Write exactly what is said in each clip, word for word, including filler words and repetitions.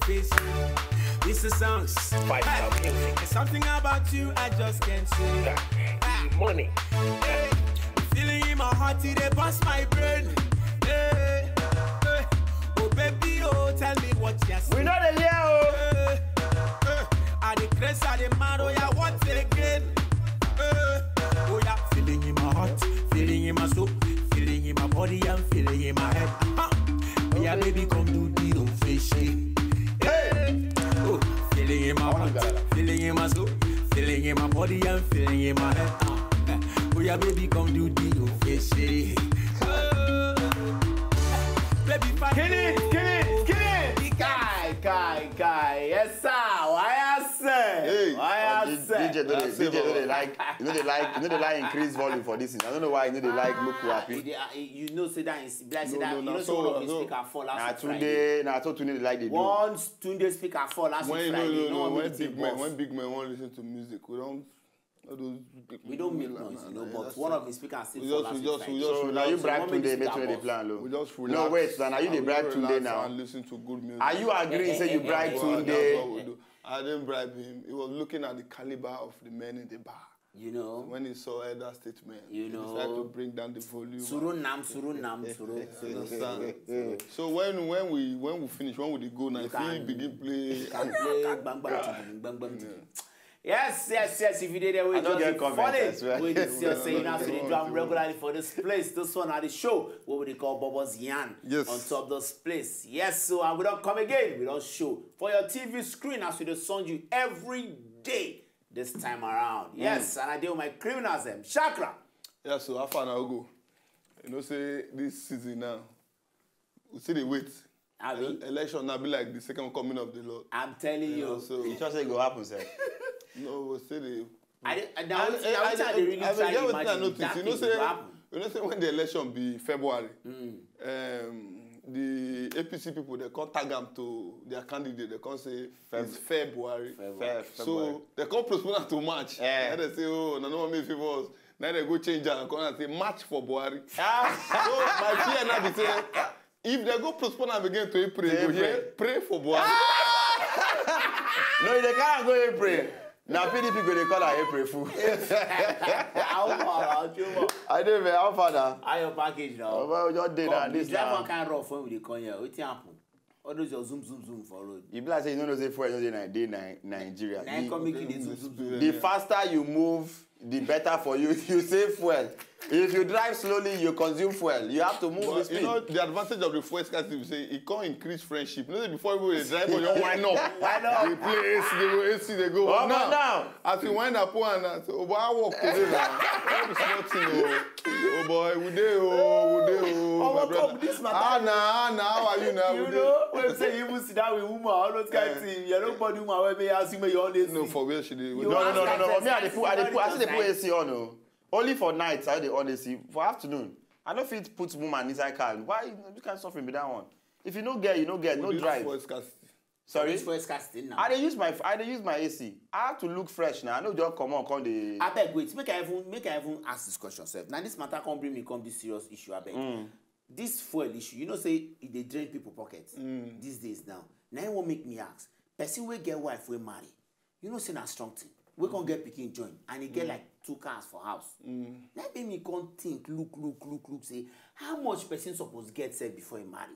This is songs. Five star music. There's something about you I just can't say. Money. Hey, feeling in my heart, it dey bust my brain. Hey, hey. Oh baby, oh, tell me what you say. We know the year, oh. Hey, hey. I dey craze, I dey mad, oh yeah, what again? Hey, oh yeah, feeling in my heart, feeling in my soul, feeling in my body, I'm feeling in my head. Uh-huh. Oh yeah, baby, come do the official. Hey, oh, feeling in my heart, feeling in my soul, feeling in my body, I'm feeling in my head. Uh, uh. Oh yeah, baby, come do the official. Oh, baby, fine. Kill it, kill it, kill it. Guy, guy, guy. Yes, sir. Why I say? Hey, why I say? D J no dey, D J no dey like, you know they like, you know they like increase volume for this thing. I don't know why you know they like look you happy. You know say that is, like say that, you know say one of the speaker fall last Friday. Na Tunde, na so Tunde dey like dey do. Once Tunde speaker fall last Friday, no one when big men, when big men wan listen to music, we don't, all those big men, we don't make noise, you know, but one of the speakers still fall last Friday. So now you bribe Tunde, make Tunde dey plan low. We just relax. No, wait, now you dey bribe Tunde now. And listen to good music. Are you agreeing say you bribe Tunde? I didn't bribe him. He was looking at the caliber of the men in the bar. You know, when he saw elder statesmen, you know, he decided to bring down the volume. Suru nam, suru nam, suru. Understand? So when, when we, when we finish, when we dey go now, he begin play. Can play bang bang chidum, bang bang chidum. Yes, yes, yes. If you did that, we just get comment as well. We just say you know, so they do am regularly for this place. This one at the show, what we dey call Bobo's Yan. Yes. On top of this place. Yes, so and we don't come again. We don't show for your T V screen as we dey send you every day this time around. Yes, and I deal with my criminals them. Chakra. Yeah, so how far now go? You know, say this season now, we still dey wait. Abi? Ele-, election now be like the second coming of the Lord. I'm telling you. So you just say e go happen, sir. No, we still dey. I dey, I, I, I, I dey really try to imagine that thing go happen. You know, say when the election be February, um, the A P C people, they come tag am to their candidate. They come say it's February. So they come postpone am to March. And they say, oh, no, no, me favor us. Now they go change am and come and say March for Buhari. So my fear now be say if they go postpone am again to April, you go hear pray for Buhari. No, they can't go April. Now P D P go dey call am April Fool. How far? I dey very, how far now? How your package now? Oh, well, just dey now. This drive one kind rough when we dey come here. Wetin happen? All those your zoom, zoom, zoom for road. You be like say you no know say fuel no dey Ni-, dey Ni-, Nigeria. Na e come make you dey zoom, zoom, zoom. The faster you move, the better for you. You save fuel. If you drive slowly, you consume fuel. You have to move with speed. But you know, the advantage of the fuel scarcity be say e come increase friendship. You know, before people dey drive for your wine up. Wine up. They play A C, they go A C, they go. But now, as you wind up one, I say, oh, but I work today now. All the small thing, oh. Oh boy, we dey oh, we dey oh. Oh, my brother. This matter. Ah, nah, ah, nah, how are you now? You know, when say you even sit down with woman, all those kind of things. You know, body woman, when they ask you, may you always. No, for where she dey. No, no, no, no, no. Me, I dey put, I dey put, I still dey put A C on, oh. Only for night, I dey on A C. For afternoon, I no fit put woman inside car. Why you kind of suffering be that one? If you no get, you no get, no drive. Sorry? Which voice casting now? I dey use my, I dey use my A C. I have to look fresh now. I no just come on, come dey. Abeg, wait, make I even, make I even ask this question sef. Now this matter come bring me come this serious issue, abeg. Mm. This fuel issue, you know say e dey drain people pocket these days now. Now e wan make me ask, person wey get wife wey marry, you know say na strong thing. Wey come get pikin join, and e get like two cars for house. Now make me come think, look, look, look, look, say how much person suppose get sef before e marry?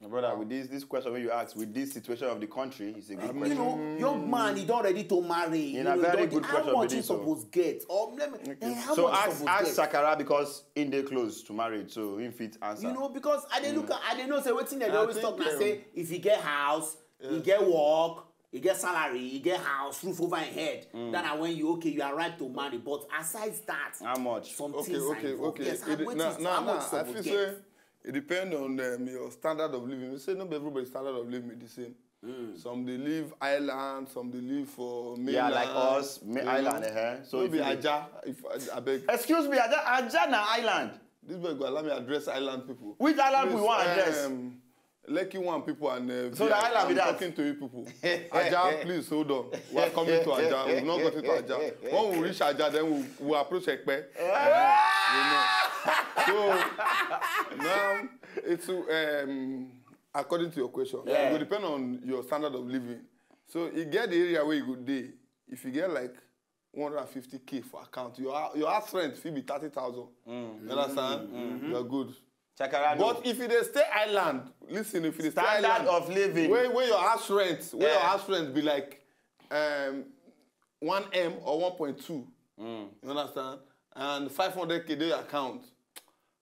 My brother, with this, this question wey you ask, with this situation of the country, it's a good question. You know, young man, he don ready to marry. You know, very good question. How much he suppose get? Or let me, eh, how much he suppose get? So ask, ask Shakara because he dey close to marriage, so he fit answer. You know, because I dey look at, I dey know say wetin dem dey always talk na say if he get house, he get work, he get salary, he get house, roof over him head, then na when you okay, you are right to marry. But aside that, how much? Some things are involved. Yes, how much suppose get? It depend on, um, your standard of living. You say not everybody standard of living is the same. Some dey live island, some dey live for mainland. Yeah, like us, island, eh. So no be Ajah, if I, I beg. Excuse me, Ajah, Ajah na island. This boy go allow me address island people. Which island we wan address? Lekki one people and, uh, so the island be that. I'm talking to you people. Ajah, please hold on. We are coming to Ajah. We've not gotten to Ajah. When we reach Ajah, then we'll, we'll approach Ekpe. You know. So now it's, um, According to your question, Yeah. It go depend on your standard of living. So you get the area where you go dey. If you get like one hundred fifty k for account, your hou- your house rent fit be thirty thousand. You understand? You're good. Chakara no. But if you dey stay island, listen, if you dey stay Standard island, of living. where where your house rent, where your Yeah. house rent be like um, one M or one point two. You understand? And five hundred k dey your account.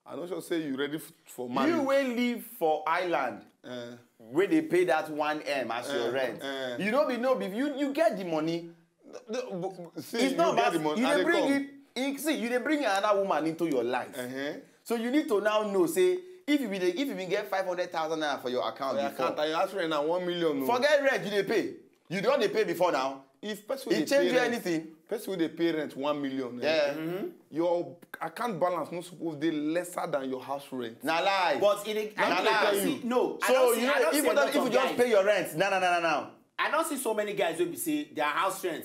I no sure say you ready f- for marriage. You wey live for island, Eh, wey dey pay that one M as your Eh, rent. eh. You no be no be you you get the money. the- but- see, It's you not get about the money. you I dey dey bring come. it. You see, you dey bring another woman into your life. Uh-huh. So you need to now know say if you be dey, if you bin get five hundred thousand naira for your account For your before, account, and your house rent na one million. o. Forget rent you dey pay. You don dey pay before now. If person wey E dey change pay you rent, anything? Person wey dey pay rent one million. Eh, Yeah. Your account balance no suppose dey lesser than your house rent. Na lie. But it, I Na don't lie. see, no. I So don't see, you I know, don't see even a lot if you of just guys. Pay your rent, na na na na na. I don't see so many guys wey be say their house rent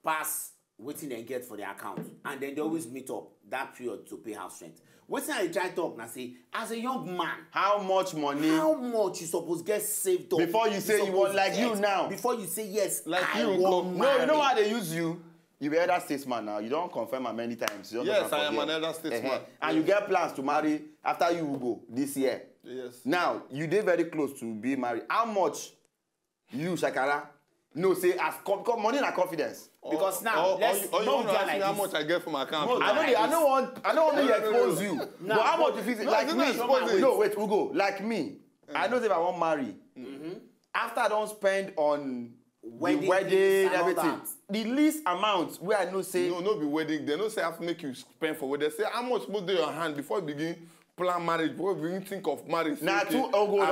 pass wetin dem get for their account, and then they always meet up that period to pay house rent. Wetin I dey try talk na say, as a young man, How much money? How much you suppose get saved up Before you say you suppose want, like you get now. Before you say yes, Like I you, want Uncle. No, you know marry. Why I dey use you? You be elder statesman now. You don confirm am many times. You don Yes, talk am I am for an here. Elder statesman. Uh-huh. And you get plans to marry after you go this year. Yes. Now you dey very close to be married. How much you, Shakara, know say as come, come money na confidence. Because now, Or, or, let's you- or you no want to do ask like me how this. Much I get from my account? No, I know. like Dey, I this. no want. I no want No, me no, no, no, expose no. you. No, But how no, much you fit no, like no, me? no, expose No, it. wait, we go. Like me, I know say if I wan marry, after I don spend on Wedding the wedding, things and all everything, that. The least amount wey I know say No, no be wedding. They no say have to make you spend for wedding. They say how much put dey your hand before you begin plan marriage, before you begin think of marriage. Say, Na okay, I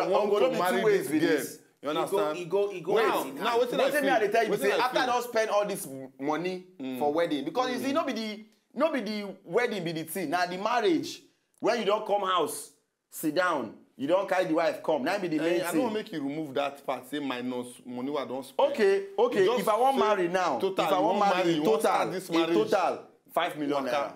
want ogo, to no be marry two ways this be girl. This. You It go, understand? it go, it go Wait, hand in now hand. Wetin I Wetin me I dey feel? Tell you be Wetin say I after I feel? Don spend all this money for wedding, because you see no be the no be the wedding be the thing, na the marriage when you don come house, sit down, you don carry the wife come, na be the main Eh, I thing. No make you remove that part. Say minus money wey I don spend. Okay, okay. You just If I wan say marry now, total, if I you wan wan marry, marry, you wan total, start this in marriage. Total, five million Waka. naira.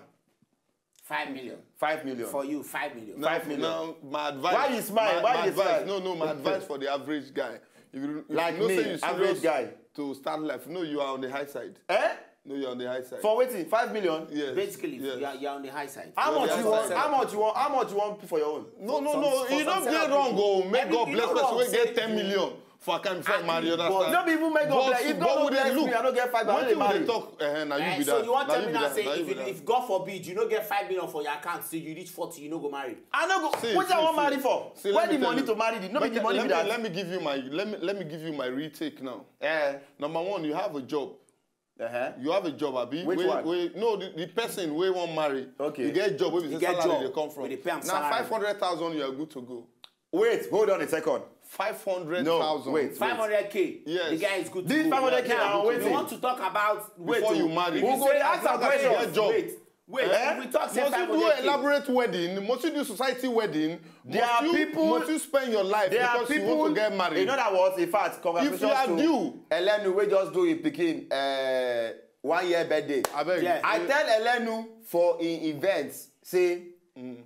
Five million Five million. For you, five million. Now, Five million. Now, my advice. Why you smile? My, Why my you advice. smile? No, no, my advice for the average guy. If you, if Like you know me, say you average serious guy. To start life, no, you are on the high side. Eh? No, you're on the high side. For wetin? Five million. Yes. Basically, Yes. you, are, you are on the high side. How much Yeah, you want? yeah. How much you want? How much you want put for your own? No, no, Some- no. for You some don't set get of wrong. people. Go make Every- God you bless know person what wey I'm get saying? Ten million for account before I- marry. You but- understand? No be even make God But- bless. If but God no we dey bless me, look. I no get five. I no dey Wetin we marry. dey talk? Eh, na you Eh, be so that. you want Na tell you me be now that. say Na you if, be you, that. If God forbid you no get five million for your account, so you reach forty, you no go marry? I no go. See, Wetin I see, wan see, marry for? see, Where let the me tell money you. To marry? The, no be Let the me, money let be me, that. Let me give you my. Let me let me give you my retake now. Eh. Number one, you have a job. Uh-huh. You have a job, abi? Which Wey- one? Wey, no, the, the person wey wan marry. Okay. You get job wey be You say get salary job, dey come from. wey dey pay am Na salary. Five hundred thousand, you are good to go. Wait, hold on a second. Five hundred thousand. No, wait. Five hundred k. Yes. The guy is good. To This go. five hundred k Now, na we wetin? Want to talk about wait, Before oh, you marry. if you We go say dey ask as long am as you question. Get job, wait, wait. Eh? If we talk say Must you do five hundred k. Elaborate wedding? Must you do society wedding? There are Must you, people- Must you spend your life There are because you people. want to get married? In other words, in fact, congratulations If you are to due. Elenu wey just do him pikin uh, one year birthday. Abeg. Yeah. I tell Elenu for him event say,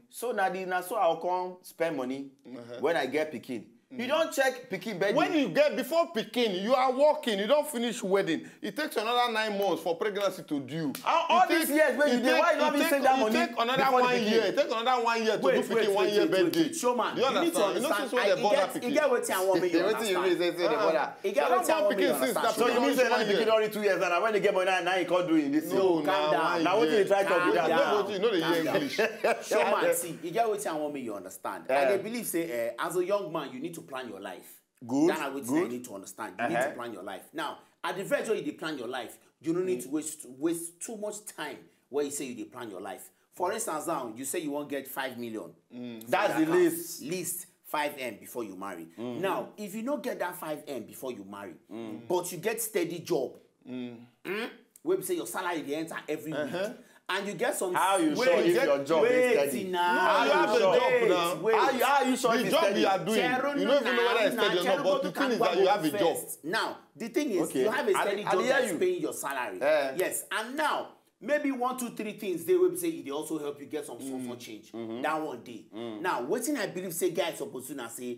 so na the na so I come spend money when I get pikin. You don check pikin birthday. When you get before pikin, you are working. You don finish wedding. It takes another nine months for pregnancy to due. All- all It these years wey you dey, why you no fit save that money It take another before the one pikin? Year. It take another one year to Wait, do pikin wait, one wait, year wait, wait, birthday. wait. Showman, Do you you need to understand? You know understand. since when I- they e bother get, people. e get wetin I wan make you Wetin you mean understand. Say say dey bother? E get Don't wetin I born wan make you pikin since understand. that So you mean say na the One year. Pikin don reach two years and na when they get money na he come do in this No, year? Calm na down. one Na wetin year. they try talk be Calm that? down. No, you know the Calm English. Showman, see, e get wetin I wan make you understand. I Eh. Dey believe say eh, as a young man, you need to plan your life. Good, That na wetin good. I need to understand. You need Uh-huh. To plan your life. Now, at the verge wey you dey plan your life, you no need to waste waste too much time where you say you dey plan your life. For instance, now you say you wan get five million. That's the least. Least five M before you marry. Now, if you no get that five M before you marry, but you get steady job, mm, wey be say your salary dey enter every week, and you get some How you wait, sure if wait, your job is wait, steady? Now, No, you have a Sure. job wait, now. wait. How you, how you sure The if it's job steady? you are doing, Cheru you don't even know whether it's na- steady or Cheru not, but go the to thing is Kangwa that you have a go job. First. Now, the thing is, Okay. You have a I- steady I job hear that's you. Paying your salary. Eh. Yes, and now maybe one, two, three things dey wey be say e dey also help you get some small small change. That one day. Now, wetin I believe say guys suppose do na say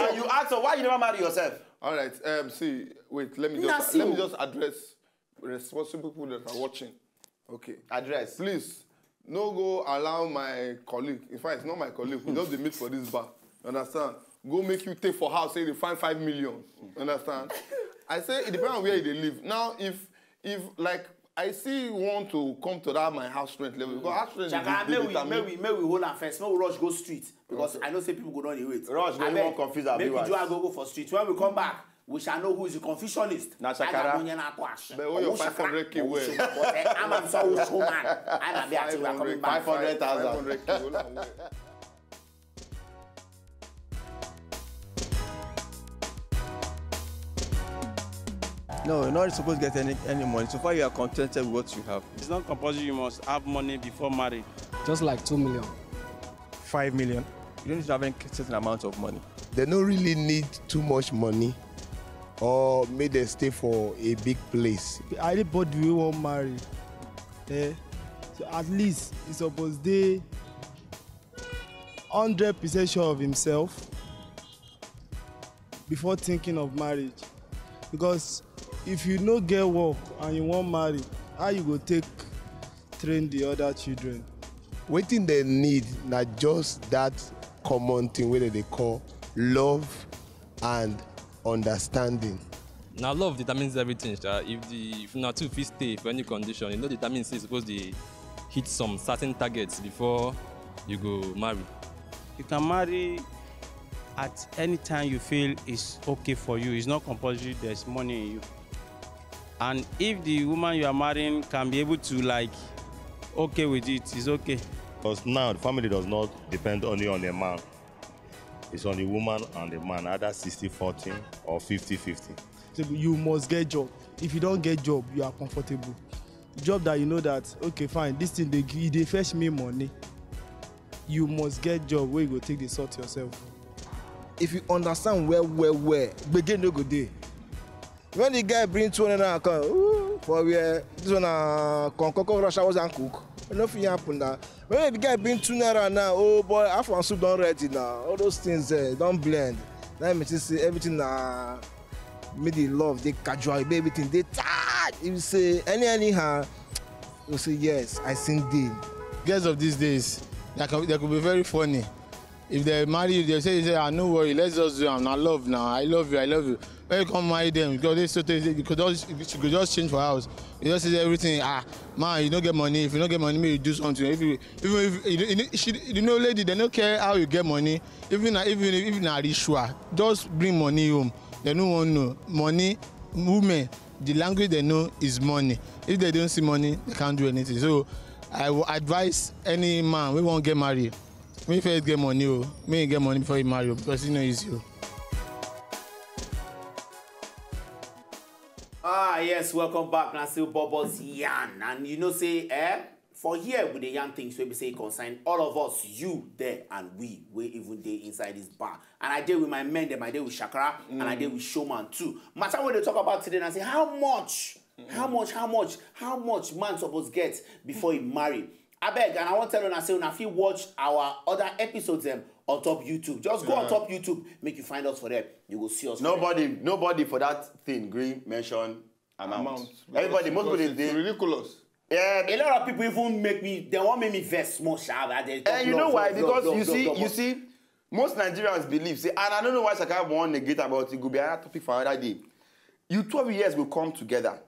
Shakara, you ask her why you never marry yourself. All right. Um, see, wait. Let me Nah, just see let me o. just address responsible people that are watching. Okay. Address. Please, no go allow my colleague. In fact, it's not my colleague. We just dey meet for this bar. You understand? Go make you take for house, say they find five million. You understand? I say it depends on where they live. Now, if if like I see you want to come to that my house rent level because house rent Shakara, dey may we, determine- may we, may we hold am first. May we rush go street because I know say people go don dey wait. Rush, may we Abeg, won't confuse our make we viewers. do agogo for street. When we come back, we shall know who is the confucianism. Na Shakara. But all your five hundred K well. But eh, I'm so man. And I be at you, we are coming back. Five hundred thousand. Five hundred K well and well. No, you're not supposed to get any, any money. So far, you are contented with what you have. It's not compulsory you must have money before marriage. Just like two million. Five million. You don't need to have a certain amount of money. They no really need too much money or make them stay for a big place. Anybody wey wan marry, eh, so at least e suppose dey hundred percent sure of himself before thinking of marriage, because if you no get work and you wan marry, how you go take train the other children? Wetin dem need na just that common thing wey dem dey call love and understanding. Now love determines everything. Sha. If the if una two fit stay for any condition, e no determine say you suppose dey hit some certain targets before you go marry. You can marry at any time you feel is okay for you. It's not compulsory there's money in you. And if the woman you are marrying can be able to like okay with it, it's okay. Because now the family does not depend only on the man. It's on the woman and the man, either sixty forty or fifty fifty. So you must get job. If you don get job, you are comfortable. Job that you know that, okay, fine, this thing dey gi- e dey fetch me money. You must get job wey you go take dey sort yourself. If you understand well well well, gbege no go dey. When the guy bring two hundred naira come, ooh, for where this one na konkoko rush hours and cook. E no fit happen na. When the guy bring two naira now, oh boy, half and soup don ready now. All those things eh, don blend. Na im make say everything na make the love dey casual, make everything dey tight. If you say any anyhow, you say yes, I sing deal. Girls of these days, they, can, they could be very funny. If they marry you, they say, say, ah, no worry, let's just do am. Na love now. I love you, I love you. When you come marry them, because they so they, they could just, you could just change for house. You just say everything. Ah, man, you don't get money. If you don't get money, make you do something. If you, even if you, you, you, she, you know, lady, they don't care how you get money. Even na- even if na ritual, just bring money home. They no wan know money. Women, the language they know is money. If they don't see money, they can't do anything. So, I will advise any man we won't get married. Make first get money, oh, make you get money before you marry, oh, because it's not easy. Oh. Ah, yes, welcome back. Now, still Bubbles Yan. And you know, say, eh? For here, with the young things, we be say concern all of us, you there, and we, we even dey inside this bar. And I dey with my men, them, I dey with Shakara, and I dey with Showman too. Matter what they talk about today, and I say, how much, how much, how much, how much man supposed get before he marry? I beg, and I want tell you, I say, una fit watch our other episodes them on top YouTube. Just go on top YouTube, make you find us for there. You go see us. For there. Nobody, nobody for that thing. Green mention amount. Amount. Everybody, most Because people it's dey. Ridiculous. Yeah, A lot of people even make me. They want make me vex more. Sha, but they talk And you know love, why? love, Because love, you love, see, love, you but see, most Nigerians believe say, and I don't know why Shakara wan negate about it. Go be another topic for another day. You twelve years will come together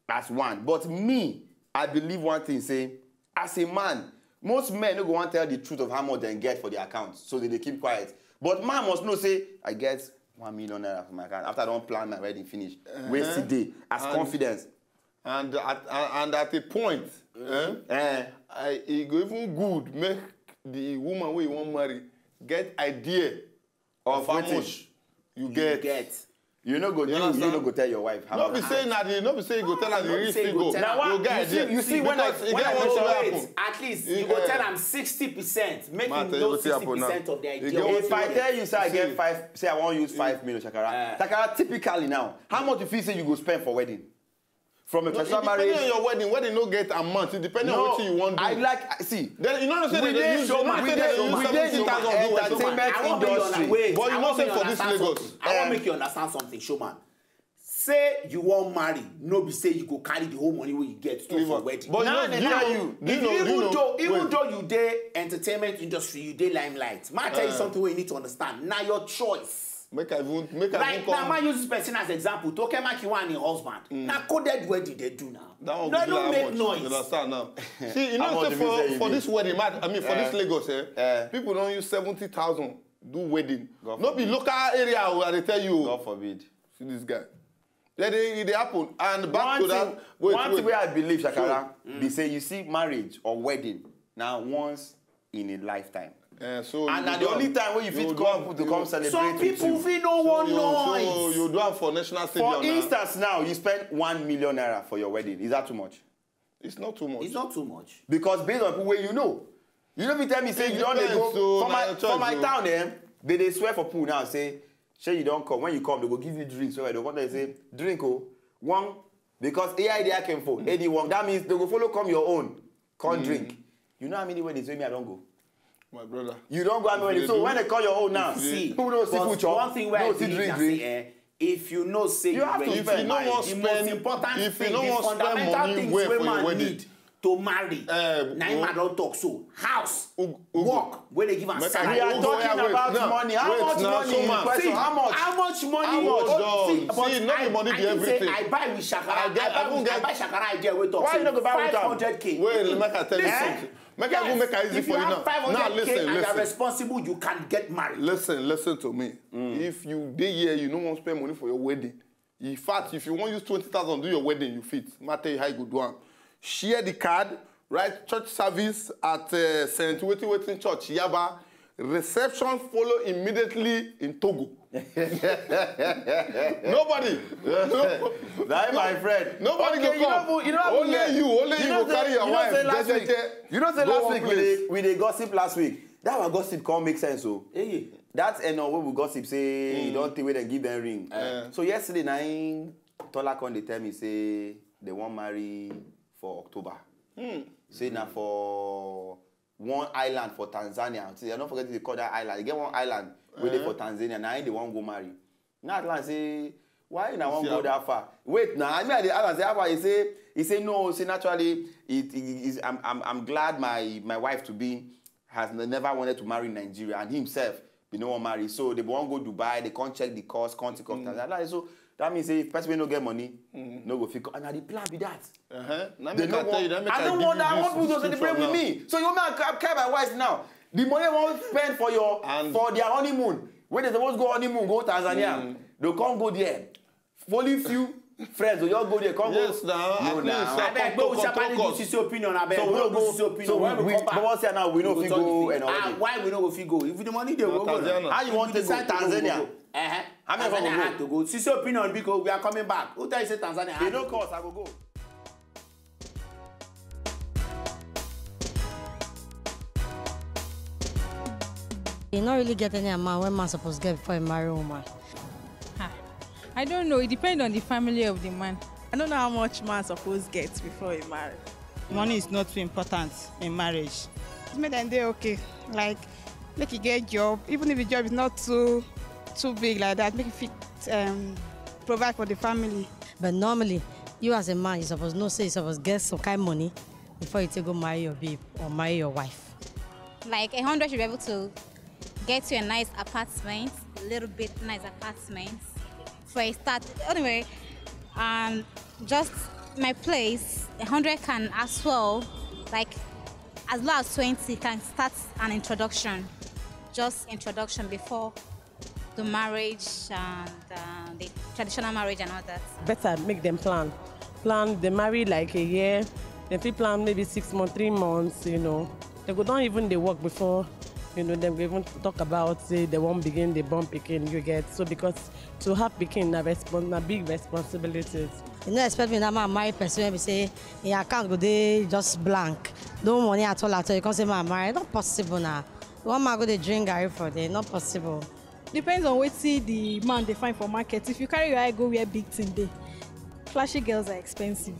as one, but me, I believe one thing. Say, as a man, most men no go wan tell the truth of how much they get for the account, so they dey keep quiet. But man must know say I get one million naira for my account after I don plan my wedding finish. Waste today as And- confidence. And at and, and at a point, eh, Eh, I, e go even good make the woman wey you wan marry get idea of how wetin? Much You get. You no go, you, you no go tell your wife how much. No be say na the, no be say you go tell her the real figure. Now, you get, you see, when I, when I mention, at least you go tell am sixty percent, make him know sixty percent of the idea. If I tell you say I get five, say I wan use five million shakara, shakara, typically now, how much you feel say you go spend for wedding? From a traditional marriage. Depending on your wedding, wedding no get amount. It depending on wetin you wan do. I like, see. Then you know say we dey showman. We dey entertainment industry. But you know say for this Lagos, I wan make you understand something, showman. Say you wan marry, no be say you go carry the whole money wey you get to for wedding. But now they tell you, even though, even though you dey entertainment industry, you dey limelight. Ma tell you something wey you need to understand. Na your choice. Make I even, make I even come. Like now, ma use this person as example. Toke Makinwa and him husband. Na coded wedding they do now. That one go be like how much? They no make noise. You understand now? See, you know say for, for this wedding, ma, I mean for this Lagos, eh, people don use seventy thousand do wedding. No be local area o, I dey tell you o. God forbid. See this guy. Then they, e dey happen. And back to that. Wait, one thing wey I believe, shakara, be say you see marriage or wedding na once in a lifetime. Eh, so and na the only time wey you fit come to come celebrate with you. Some people fit no want noise. So you do am for national stadium. For instance now, you spend one million naira for your wedding. Is that too much? It's not too much. It's not too much. Because based on who wey you know, you no fit tell me say you don dey go. For my, for my town, eh, they dey swear for pool now say, shey you don come? When you come, they go give you drinks. So they go come tell you say, drink o, one, because A I D I came for, A D one. That means they go follow come your own, come drink. You know how many weddings wey me I don go? My brother. You don go how many weddings? So when they call your own now, see, people no see food chop, one thing wey I believe na say, eh, if you know say you ready to marry, the most important thing, the fundamental things wey man need to marry, na him I don talk so. House, work, wey dey give am salary. We are talking about money. How much money? Question, how much? How much money? See, no be money be everything. I buy with shakara. I buy shakara idea wey talk say five hundred K. Wait, make I tell you something. Make I even make am easy for you now. Now listen, listen. If you have five hundred K and you are responsible, you can get married. Listen, listen to me. If you dey here, you no wan spend money for your wedding. In fact, if you wan use twenty thousand do your wedding, you fit. Ma tell you how you go do am. Share the card, write church service at, uh, Saint Wetin Wetin Church, Yaba. Reception follow immediately in Togo. Nobody. That is my friend. Nobody go come. Only you, only you go carry your wife. You know say last week we dey, we dey gossip last week. That our gossip come make sense o. That Eno wey we gossip say e don tey wey dem give dem ring. So yesterday na him Tola come dey tell me say they wan marry for October. Say na for one island for Tanzania. See, I don't forget they call that island. They get one island wey dey for Tanzania. Na him they wan go marry. Now Alan say, why una wan go that far? Wait now. I mean, I dey ask am say, how far? He say, he say no. Say naturally, it, it is. I'm, I'm, I'm glad my, my wife to be has n- never wanted to marry in Nigeria, and himself be no wan marry. So they wan go Dubai. They come check the cost, come take off Tanzania. Like, so that means say if person wey no get money, no go fit come. And na the plan be that. Uh-huh. Now make I tell you, now make I give you this description now. They no want, I want people to celebrate with me. So you want me to carry my wife now? The money I wan spend for your, for their honeymoon. When they suppose go honeymoon, go Tanzania. They come go there. Only few friends go just go there, come go. Yes, now. No, at least now. Abeg, make we sharply do Sisi opinion, abeg. So we no go, so we, we, but what's here now? We no fit go and already. Why we no go fit go? If the money dey, we go. How you want to go? Tanzania. Uh-huh. How many people go? Sisi opinion, because we are coming back. Who tell you say Tanzania? They no cost, I go go. You no really get any amount wey man suppose get before he marry woman. Ah, I don't know. It depends on the family of the man. I don't know how much man suppose get before he marry. Money is not too important in marriage. Make dem dey okay. Like, make e get job, even if the job is not too, too big like that, make e fit, um, provide for the family. But normally, you as a man, you suppose know say you suppose get some kind money before you take go marry your babe or marry your wife. Like a hundred should be able to get you a nice apartment, a little bit nice apartment for a start. Anyway, um, just my place, a hundred can as well, like, as low as twenty can start an introduction. Just introduction before the marriage and, uh, the traditional marriage and all that. Better make them plan. Plan, they marry like a year, they fit plan maybe six months, three months, you know. They go don even dey work before You know, dem go even talk about say they won't begin the born picking you get. So because to have picking na respons na big responsibilities. You no expect me that man marry person wey be say im account go dey just blank, no money at all at all. You come say man marry, not possible na. One man go dey drink garri for there, not possible. Depends on wetin the man dey find for market. If you carry your eye go where big thing dey, flashy girls are expensive.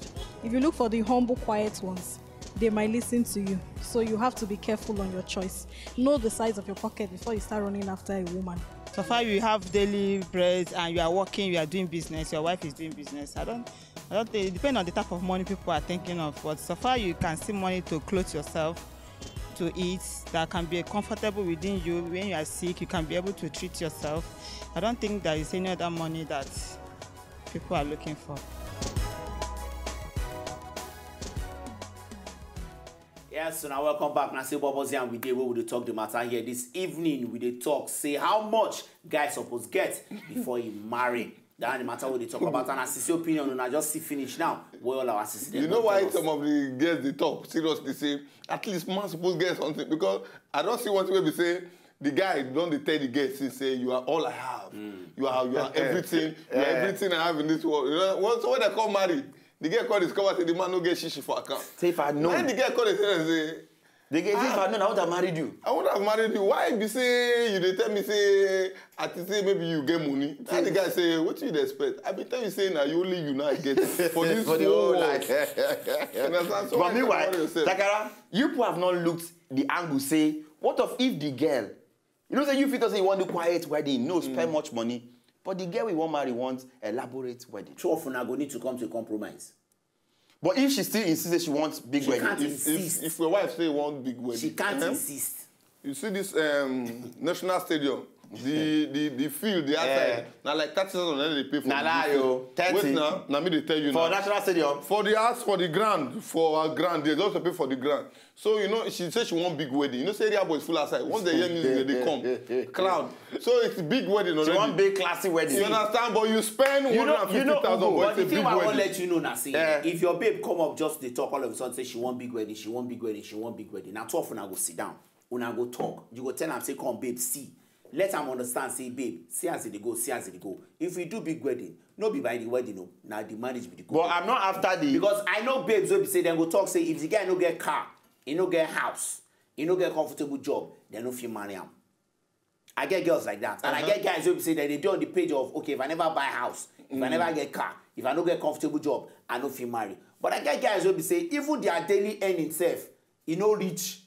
If you look for the humble, quiet ones, they might listen to you. So you have to be careful on your choice. Know the size of your pocket before you start running after a woman. So far you have daily bread and you are working, you are doing business, your wife is doing business. I don't, I don't think, it depends on the type of money people are thinking of. But so far you can see money to clothe yourself, to eat, that can be comfortable within you. When you are sick, you can be able to treat yourself. I don't think there is any other money that people are looking for. Yes, so now welcome back. Now say Bobozi and we dey where we dey talk the matter here this evening. We dey talk say how much guy suppose get before he marry. That na the matter we dey talk about. And as his opinion, una just see finish now. What all our sister You know why some of the girls they talk seriously say at least man suppose get something because I don't see one thing wey be say the guy don dey tell the girl since say you are all I have, you are you are everything, you are everything I have in this world. You know, once when they come marry, the girl come discover say the man no get shishi for account. Say if I know. When the girl come dey tell am say, The girl say if I know, I would have married you. I would have married you. Why be say you dey tell me say I think say maybe you get money? Tell the guy say what you dey expect? I be tell you say na you only you now get for this For the whole whole world. Life. You understand? So But why you meanwhile, worry yourself? Takara, you people have not looked the angle. Say, what of if the girl, you know, say you fit say you want the quiet wedding, no spend much money, but the girl we want marry wants elaborate wedding. Two of una go need to come to a compromise. But if she still insists that she wants big She wedding, can't if, insist. If, if your wife say you want big wedding, She can't eh? Insist. You see this um, National Stadium, the the the field, the outside, now like thirty thousand they pay for. Na the lie field. Yo, thirty. Wait now, now me they tell you for now. National Stadium. For the house, for the ground, for our ground, they also pay for the ground. So you know, she said she want big wedding. You know, say area boys full outside. Once they hear music, they come crowd. So it's big wedding already. She want big classy wedding. You understand? But you spend You know, you know, one hundred fifty thousand Ugo, for But a the thing big I want wedding. Let you know now, see, Yeah. If your babe come up just dey talk all of a sudden, say she want big wedding, she want big wedding, she want big wedding. Now two of una go sit down, una go talk. You go tell am say, come, babe, see. Let am understand, say, babe, see as it dey go, see as it dey go. If we do big wedding, no be by the wedding, no, now the marriage be the go. But I'm not after the Because I know babes wey be say dem go talk say if the guy no get car, he no get house, he no get comfortable job, dem no fit marry am. I get girls like that, and I Uh-huh. get guys wey be say that they dey on the page of okay, if I never buy house, if I never get car, if I no get comfortable job, I no fit marry. But I get guys wey be say even their daily earning sef, e no reach,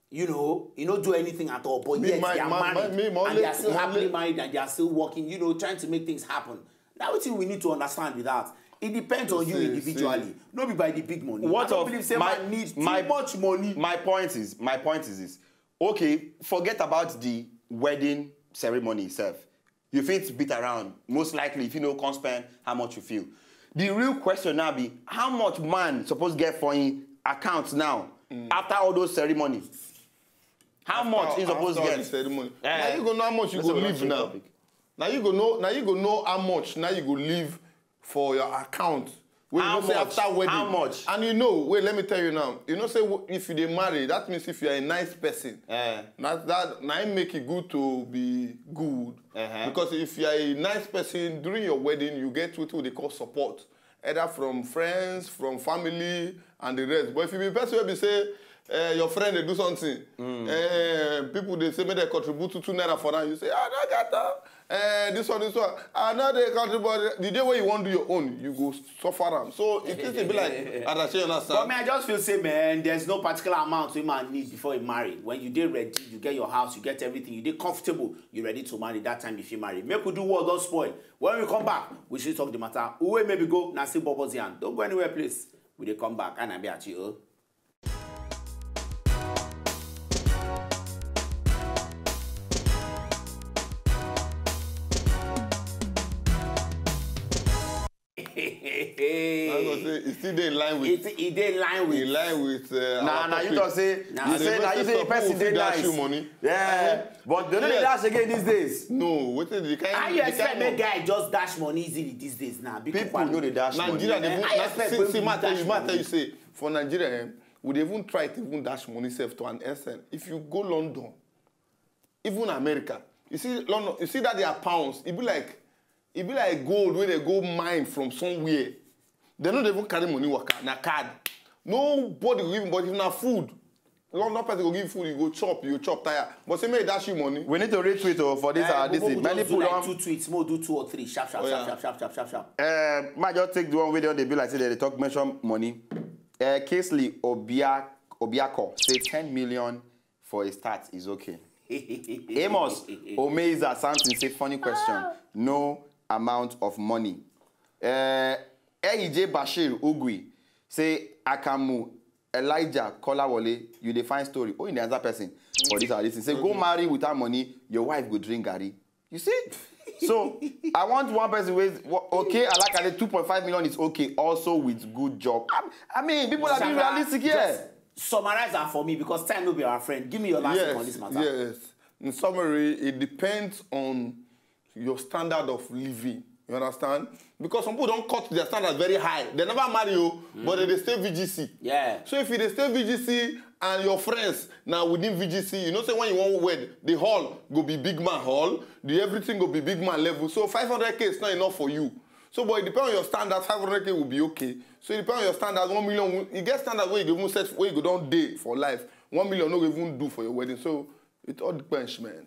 you know, e no do anything at all. But Me, yet my, they are my, married, my, me, my and they only, are still my happily only married, and they are still working, you know, trying to make things happen. Now, what we need to understand with that, it depends on you See, individually, see. Not be by the big money. What I don't of believe say my, man need too my, much money. My point is, my point is this. Okay, forget about the wedding ceremony itself. You fit beat around. Most likely, if you know, come spend how much you feel. The real question now be how much man suppose get for him account now after all those ceremony. How much he After, suppose after all get? The ceremony. Eh. Now you go know how much you That's go a leave relaxing now. Topic. Now you go know. Now you go know how much. Now you go leave for your account. When How you know say much? After wedding. How much? And you know, wait, let me tell you now. You know, say w- if you dey marry, that means if you are a nice person, Eh. that that now it make it good to be good. Uh-huh. Because if you are a nice person during your wedding, you get what they call support, either from friends, from family, and the rest. But if you be a person where be say uh, your friend they do something, uh, people they say make they contribute two two naira for that. You say, ah, no get am. Eh, this one, this one. I know they contribute. The day when you want to do your own, you go suffer am. So it is to be like, as I say, you But understand? Me, I just feel say, man, there's no particular amount we man need before you marry. When you dey ready, you get your house, you get everything, you dey comfortable, you ready to marry. That time, if you marry, make we do what don't spoil. When we come back, we should talk the matter. Uwe maybe go, na still Bobo's yarn. Don't go anywhere, please. We dey come back, and I be at you. I was gonna say, it still dey in line with It, it dey in line with. In line with uh, Nah, our nah, you topic. Talk say, Nah, you And say, the nah, you person say, stop person who dey fit dash nice. You money. Yeah, but they don't Yes. Dash again these days. No, what is the kind? How you the expect kind make of guy just dash money easily these days now? Be People quiet. Know they dash Nigeria, money. They Eh, won't, I na- expect see, people see, to matter, dash you matter, money. You say for Nigeria, eh, we dey even try to even dash money self to an extent. If you go London, Even America, you see London, you see that their pounds, e be like e be like gold wey dey go mine from somewhere. Dem no dey even carry money waka, na card. Nobody go give, but if na food, London person go give food, you go chop, you go chop tire. But say make e dash you money. We need to retweet o for this. Eh, Uh, this Bobo thing. go Many just do people like don. Two tweets, mo do two or three, sharp, sharp, Oh, sharp, yeah. sharp, sharp, sharp, sharp, sharp. Uh, ma just take the one wey don dey be like say dem dey talk mention money. Uh, Kingsley Obia Obiako say ten million for a start is okay. Amos Omeiza Samson say funny question. No amount of money. Uh, Eije Bashir Ugwi say Akamu Elijah Kolawole, you dey find story. Oh, in the answer person for this or this thing. Say go marry without money, your wife go drink garri. You see? So I want one person with okay, I like it. Two point five million is okay. Also with good job. I, I mean, people are being Shaka, realistic here. Just summarize that for me because time no be our friend. Give me your last take on this matter. Yes. In summary, it depends on your standard of living. You understand? Because some people don cut their standards very high. They never marry you, but they dey stay V G C. Yeah. So if you dey stay V G C and your friends na within V G C, you know say when you wan wed, the hall go be big man hall, the everything go be big man level. So five hundred K is not enough for you. So, but it depends on your standards. Five hundred K will be okay. So it depends on your standards. One million, you get standards where you go even set, where you go don dey for life. One million no go even do for your wedding. So it all depends, man.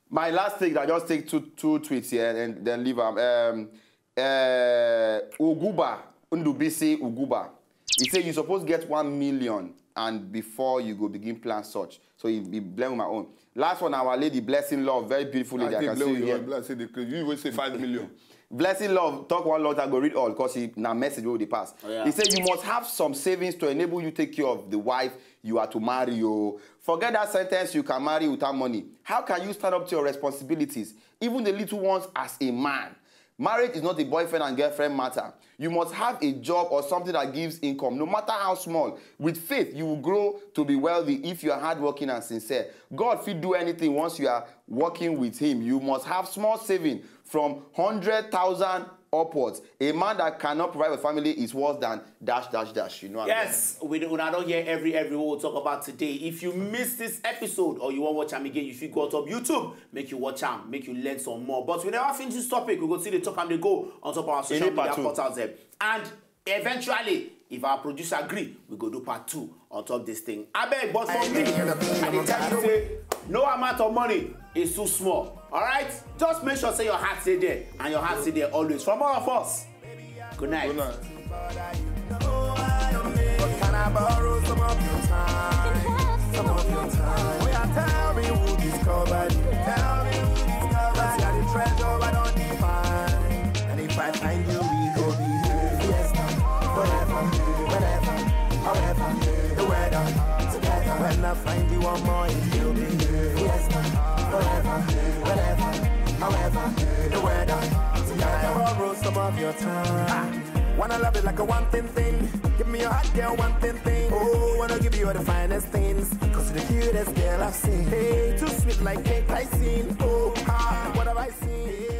My last take, I just take two two tweets here and then leave am. Um, uh, Uguba Ndubisi Uguba. He say you suppose get one million and before you go begin plan such. So he be blame my own. Last one, our lady Blessing Love, very beautiful lady. I, can see you here. Blessing the crazy. You will say five million. Blessing Love talk one long time, go read all because he na message wey dey pass. Oh, yeah. He say you must have some savings to enable you take care of the wife you are to marry. Oh, forget that sentence. You can marry without money. How can you stand up to your responsibilities, even the little ones, as a man? Marriage is not a boyfriend and girlfriend matter. You must have a job or something that gives income, no matter how small. With faith, you will grow to be wealthy if you are hardworking and sincere. God fit do anything once you are working with Him. You must have small saving from hundred thousand upwards. A man that cannot provide a family is worse than dash dash dash. You know. What I mean? Yes, we una don hear every every wey we talk about today. If you miss this episode or you wan watch am again, you fit go on top YouTube, make you watch am, make you learn some more. But we never finish this topic. We go still dey talk am dey go on top our social Any part media two. Portals dem. And eventually, if our producer agree, we go do part two on top this thing. Abeg, but for me, I dey tell you say no amount of money is too small. All right, just make sure say your heart dey there and your heart dey there always. From all of us, good night. But can I borrow some of your time? Some of your time. Oh, yeah, tell me who discovered you. Tell me who discovered you. I the treasure I don't define. And if I find you, we go be here. Yes, now. Forever, whenever, however, the weather, together. When I find you one more, it will be here. Yes, now. Forever, whenever, however, the weather, together. Borrow some of your time. Ah, wanna love it like a one thing thing. Give me your heart, girl, one thing thing. Oh, wanna give you all the finest things. Cause you're the cutest girl I've seen. Hey, too sweet like cake icing. Oh, ah, what have I seen?